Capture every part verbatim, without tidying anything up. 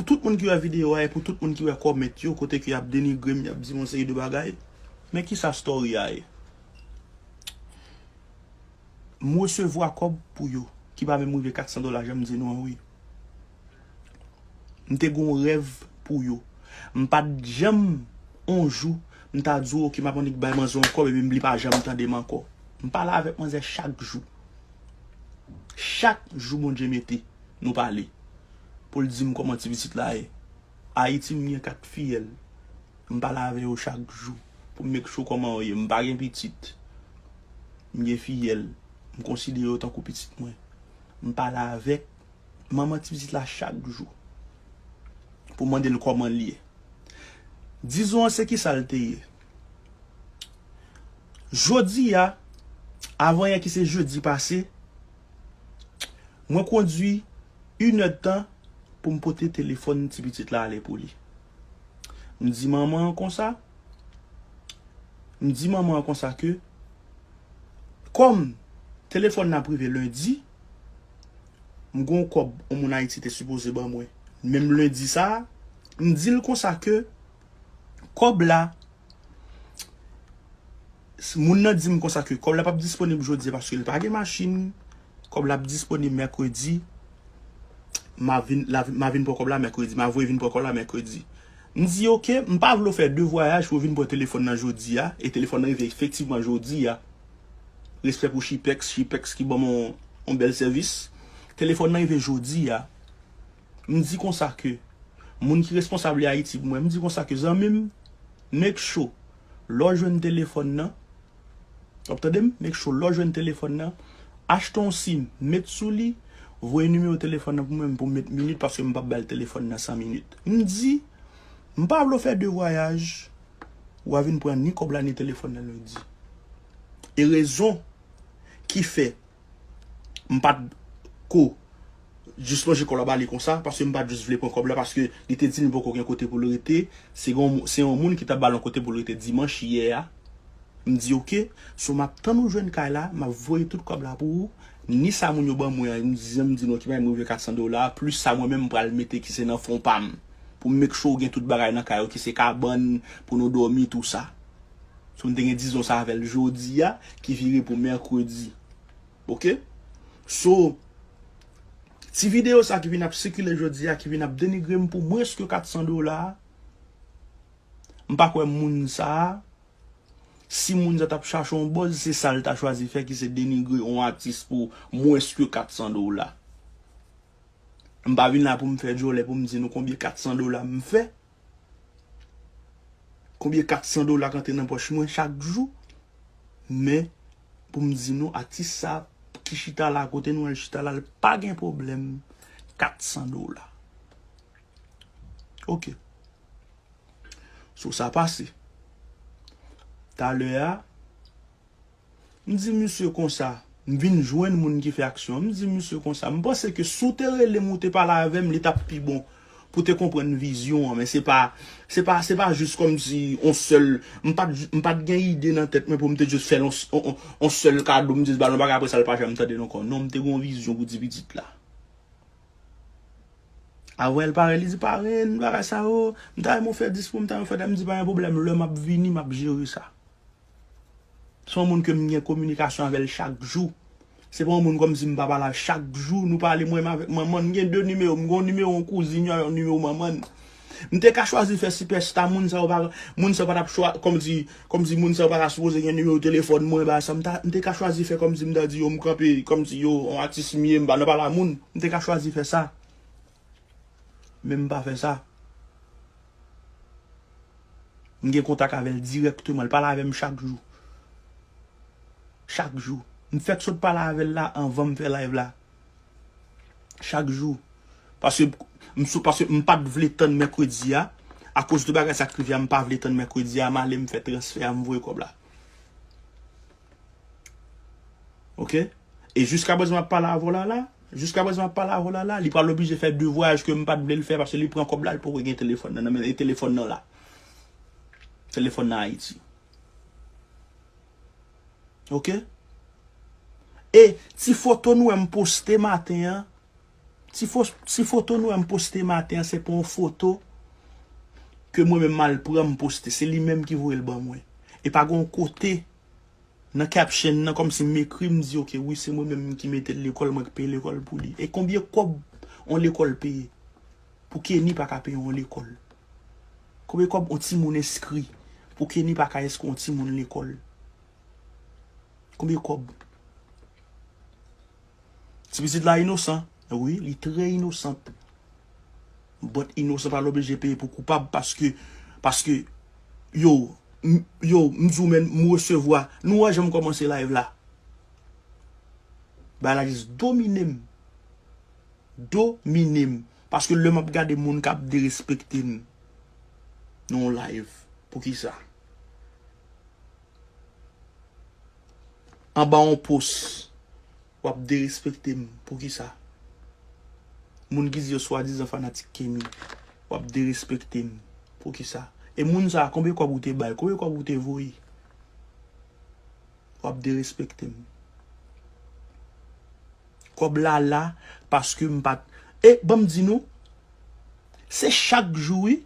Tout moun ki wè videyo a e pou tout moun ki wè kòmant yo, kote ke y ap denigre m, y ap di m yon seri de bagay. Men kisa story a ye? M resevwa kòb pou yo, ki pa menm rive kat san dola, jan m di nou an, wi. M te gen yon rèv pou yo. M pa t janm, yon jou, m ta di w, "Oke, m ap annik bay manzè yon kòb," epi m, li pa janm tande m ankò. M pale avèk manzè chak jou. Chak jou Bondye mete, nou pale. Pou l di m kòman ti pitit la ye. Ayiti, m gen kat fiyèl. M pale avè yo chak jou. Pou m make sure kòman yo ye. M pa gen pitit. M gen fiyèl. M konsidere yo tankou pitit mwen. M pale avèk manman ti pitit la chak jou. Pou mande l kòman l ye. Dizon an se kisa l te ye. Jodi a, avan yè ki se jedi pase, mwen kondwi inèdtan pou m pote telefòn ti pitit la ale pou li. M di manman an konsa, m di manman an konsa ke, kòm telefòn nan ap rive lendi, m gen yon kòb yon moun Ayiti te sipoze ban mwen. Menm lendi sa a, m di l konsa ke kòb la, s-, moun nan di m konsa ke kòb la p ap disponib jodi a paske l pa gen machin. Kòb la ap disponib mèkredi. M a vin, la, m a vin pran kòb la mèkredi. M a voye vin pran kòb la mèkredi. M di, "Oke, m pa vle w fè de vwayaj pou w vin pran telefòn nan jodi a." E telefòn nan rive efektivman jodi a. Respè pou Chipex, Chipex ki ban m yon, yon bèl sèvis. Telefòn nan rive jodi a. M di konsa ke, moun ki responsab li Ayiti pou mwen, m di konsa ke, "Zanmi m, make sure, lè w jwenn telefòn nan, w ap tande m? Make sure, lè w jwenn telefòn nan, achte yon sim, met sou li, voye nimewo telefòn nan pou mwen, pou m met minit, paske m p ap bay telefòn nan san minit." M di, "M pa vle w fè de vwayaj, w a vin pran ni kòb la, ni telefòn nan lendi." E rezon ki fè m pa t ko jis lonje kò l ba li konsa, paske m pa t jis vle pran kòb la, paske li te di m li poko gen kote pou l rete. Se yon, se yon moun ki t ap ba l yon kote pou l rete dimanch yè a. M di, "Oke, so m ap tann ou jwenn kay la, m ap voye tout kòb la pou ou. Ni sa moun yo ban mwen an," m di, jan m di nou, ki pa menm rive kat san dola, plis sa mwen menm m pral mete ki se nan fon pa m. Pou m make sure ou gen tout bagay nan kay ou, ki se kabann pou nou dòmi, tou sa. So m te gen dizon sa avè l jodi a, ki vire pou mèkredi. Oke? So, ti videyo sa ki vin ap sikile jodi a, ki vin ap denigre m pou mwens ke kat san dola, m pa kwè moun sa, si moun sa t ap chache yon buzz, se sa l ta chwazi fè, ki se denigre yon atis pou mwens ke kat san dola. M pa vin la pou m fè djòlè pou m di nou konbyen kat san dola m fè. Konbyen kat san dola k antre nan pòch mwen chak jou. Men, pou m di nou, atis sa ki chita la, kote nou al chita la, l pa gen pwoblèm. Kat san dola. Oke. So sa pase. Talè a, m di misye konsa, m vin jwenn moun ki fè aksyon an. M di misye konsa, m panse ke si w te rele m, ou te pale avè m, li t ap pi bon pou te konprann vizyon an. Men se pa, se pa, se pa jis kòmsi on sèl, m pa t, m pa t gen ide nan tèt mwen pou m te jis fè l on, on, on, on sèl kado, m jis ba l yon bagay, apre sa l pa janm tande l ankò. Non, m te gen yon vizyon pou ti pitit la. Avan l pare, li di, "Parenn, bagay sa yo, m ta renmen w fè dis pou m, m ta renmen w fè dat." M di, "Pa gen pwoblèm, lè m ap vini, m ap jere sa." Se yon moun ke m gen kominikasyon avè l chak jou. Se pa yon moun kòmsi m pa pale chak jou, nou pale mwen menm avèk manman l. M gen de nimewo, m gen yon nimewo yon kouzin, yon nimewo manman l. M te ka chwazi fè sipèsta, moun sa yo pa, moun sa yo pa t ap chwa-, kòmsi, kòmsi moun sa yo pa ta sipoze gen nimewo telefòn mwen, bagay sa, m ta, m te ka chwazi fè kòmsi m ta di yo, m kanpe, kòmsi yo, yon atis m ye, m pa nan pale a moun. M te ka chwazi fè sa. Men m pa fè sa. M gen kontak avè l dirèkteman. L pale avè m chak jou. Chak jou. M fèk sot pale avè l la anvan m fè live la. Chak jou. Paske m sou, paske m pa t vle tann mèkredi a. Akoz de bagay sa k rive a, m pa vle tann mèkredi a, m ale m fè transfè a, m voye kòb la. Oke? E jiskaprezan m ap pale avè w la la, jiskaprezan m ap pale avè w la la, li pral oblije fè de vwayaj ke m pa t vle l fè paske li pran kòb la, li poko gen telefòn nan nan men l, e telefòn nan la. Telefòn nan Ayiti. Oke? E ti foto nou wè m poste maten an, Ti fo-, ti foto nou wè m poste maten an, se pa yon foto ke mwen menm m al pran m poste. Se li menm ki voye l ban mwen. E pa gen yon kote nan caption nan kòmsi m ekri, m di, "Ok, wi, se mwen menm ki mete l lekòl, mwen ki peye lekòl pou li." E konbyen kòb yon lekòl peye? Pou Kenny pa ka peye yon lekòl. Konbyen kòb yon timoun enskri? Pou Kenny pa ka enskri yon timoun lekòl. Konbyen kòb? Ti pitit la inosan. Wi, li trè inosan. But inosan pa oblije peye pou koupab paske, paske, yo, m, yo, m di w, men, m resevwa. Nou wè jan m kòmanse live la. Bagay la jis domine m. Domine m. Paske lè m ap gade moun k ap derespekte m nan yon live. Poukisa? Anba yon post, w ap derespekte m. Poukisa? Moun ki di yo swadizan fanatik Kenny, w ap derespekte m. Poukisa? E moun sa a, konbyen kòb ou te bay? Konbyen kòb ou te voye? W ap derespekte m. Kòb la la, paske m pa t, e, ban m di nou, se chak jou, wi,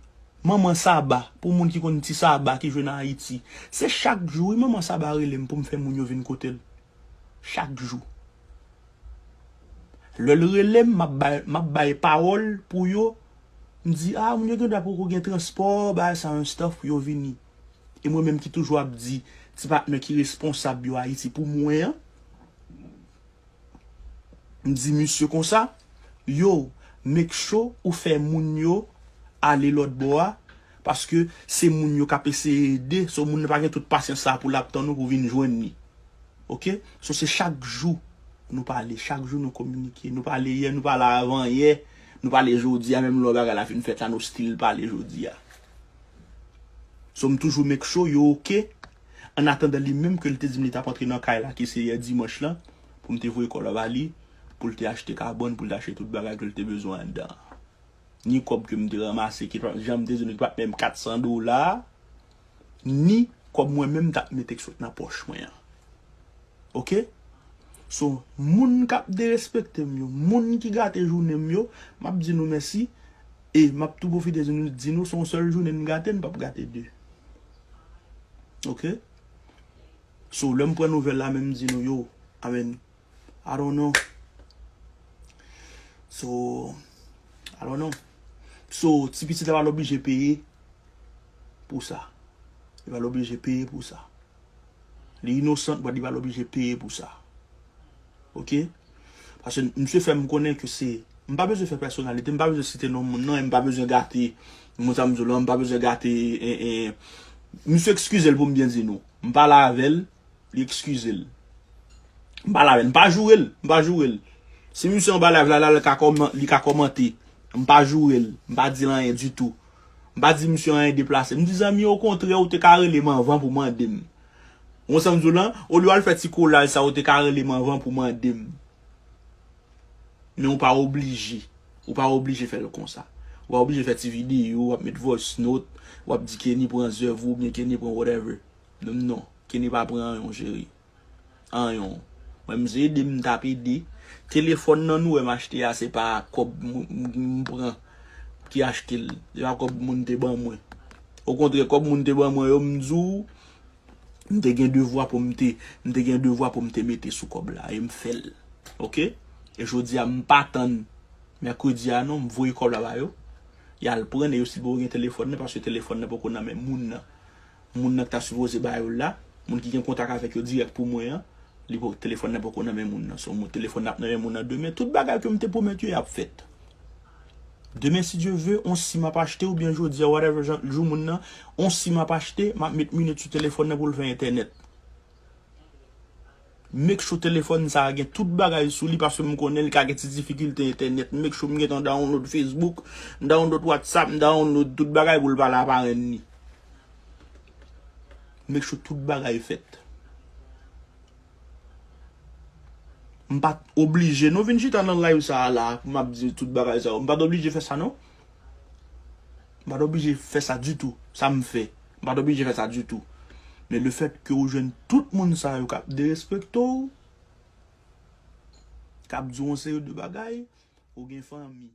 manman Saba, pou moun ki konn ti Saba ki jwe nan Ayiti, se chak jou, wi, manman Saba rele m pou m fè moun yo vin kote l. Chak jou. Lè l rele m, m ap bay, m ap bay pawòl pou yo. M di, "A, moun yo gen dwa poko gen transpò, bagay sa, yon stuff pou yo vini." E mwen menm ki toujou ap di, ti patnè ki responsab yo Ayiti pou mwen an, m di misye konsa, "Yo, make sure ou fè moun yo ale lòt bò a, paske se moun yo k ap eseye ede, so moun nan pa gen tout pasyans sa pou l ap tann ou pou vin jwenn li." Ok? So se chak jou nou pale, chak jou nou kominike. Nou pale yè, nou pale avan yè, nou pale jodi a, menm lè bagay la fin fèt la, nou still pale jodi a. So m toujou make sure yo ok, an atandan li menm ke l te di m li t ap antre nan kay la, ki se yè dimanch lan, pou m te voye kòb la ba li, pou l te achte kabann, pou l te achte tout bagay ke l te bezwen anndan an. Ni kòb ke m te ranmase, ki pa, jan m te di nou, ki pa t menm kat san dola, ni kòb mwen menm m t ap mete k sot nan pòch mwen an. Ok? So, moun k ap derespekte m yo, moun ki gate jounen m yo, m ap di nou mèsi. E m ap tou pwofite di nou, di nou, se yon sèl jounen n gate, n p ap gate de. Ok? So, lè m pran nouvèl la, men m di nou, yo, amèn. I don't know. So, I don't know. So, ti pitit la pa oblije peye pou sa. Li pa oblije peye pou sa. Li inosan, but li pa oblije peye pou sa. Ok? Paske misye fè m konnen ke se, m pa bezwen fè pèsonalite, m pa bezwen site non moun nan, e m pa bezwen gate, moun sa m di w lan, m pa bezwen gate, e, e, misye ekskize l pou m byen di nou. M pale avè l, li ekskize l. M pa lavel, m pa joure l, m pa joure l. Si misye anba live la, la, li ka kòman-, li ka kòmante. M pa joure l, m pa di l anyen ditou. M pa di misye anyen deplase. M di, "Zanmi, okontrè, ou te ka rele m anvan pou mande m." Ou konprann sa m di w lan? Olye w al fè ti kolaj sa, ou te ka rele m anvan pou mande m. Men ou pa oblije. Ou pa oblije fè l konsa. Ou pa oblije fè ti videyo, w ap met voice note, w ap di Kenny pran zèv ou, oubyen Kenny pran whatever. Non, non. Kenny pa pran anyen, cheri. Anyen. Mwen, m se ede m t ap ede. Telefòn nan nou wè m achte a, se pa kòb m, m, m pran ki achte l. Se pa kòb moun te ban mwen. Okontrè, kòb moun te ban mwen yo, m di w, m te gen devwa pou m te, m te gen devwa pou m te mete sou kòb la, e m fè l. Ok? E jodi a, m pa tann mèkredi a non, m voye kòb la ba yo. Y al pran l, e yo still poko gen telefòn nan, paske telefòn nan poko nan men moun nan. Moun nan ki ta sipoze ba yo l la, moun ki gen kontak avèk yo dirèk pou mwen an, li po-, telefòn nan poko nan men moun nan. So, moun, telefòn nan ap nan men moun nan demen. Tout bagay ke m te pwomèt yo, y ap fèt. Demen, si Dye ve, on sim ap achte, oubyen jodi a, whatever jan, jou moun nan, on sim ap achte, m ap met minit sou telefòn nan pou l fè entènèt. Make sure telefòn sa a gen tout bagay sou li, paske m konnen li ka gen ti difikilte entènèt. Make sure m gentan download Facebook, m download WhatsApp, m download tout bagay pou l pale a parenn li. Make sure tout bagay fèt. M pa t oblije, nou vin chita nan live sa a la, pou m ap di tout bagay sa yo. M pa t oblije fè sa, non. M pa t oblije fè sa ditou, sa m fè. M pa t oblije fè sa ditou. Men le fèt ke ou jwenn tout moun sa yo k ap derespekte w, k ap di w yon seri de bagay, Ou gen fanmi.